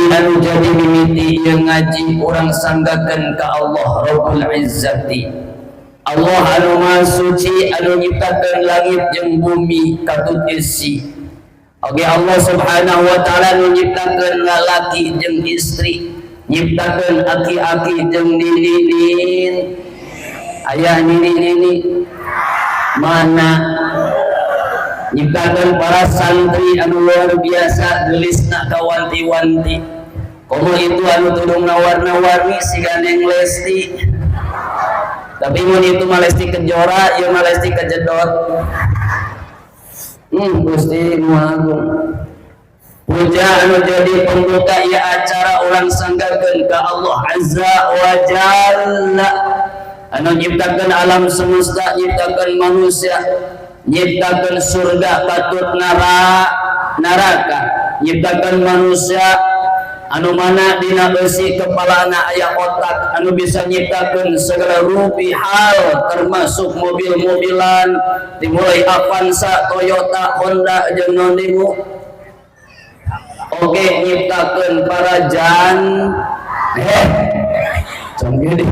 Puji anu jadi mimiti ieu ngaji urang sanggakeun ka Allah Rabbul Izzati, Allah anu Maha Suci, anu nyiptakeun langit jeung bumi katut isi. Oke, Allah Subhanahu wa Ta'ala nu nyiptakeun lalaki jeung istri, nyiptakeun aki-aki jeung nini. Ayah nini-nini mana? Nyiptakeun para santri anu luar biasa gelisna kawanti-wanti, komo itu anu tudungna warna-warni siga Neng Lesti. Tapi mun itu mah Lesti Kejora, ieu mah Lesti Kejedot. Gusti nu Agung. Puja anu jadi pembuka ieu acara urang sanggakeun ka Allah Azza wa Jalla anu nyiptakeun alam semesta, nyiptakeun manusia, nyiptakeun surga katut neraka, nyiptakeun manusia anu mana dina besi kepalana aya otak anu bisa nyiptakeun segala rupi hal, termasuk mobil-mobilan, dimulai Avanza, Toyota, Honda jeung naon deui. Oke, nyiptakeun para jan canggih.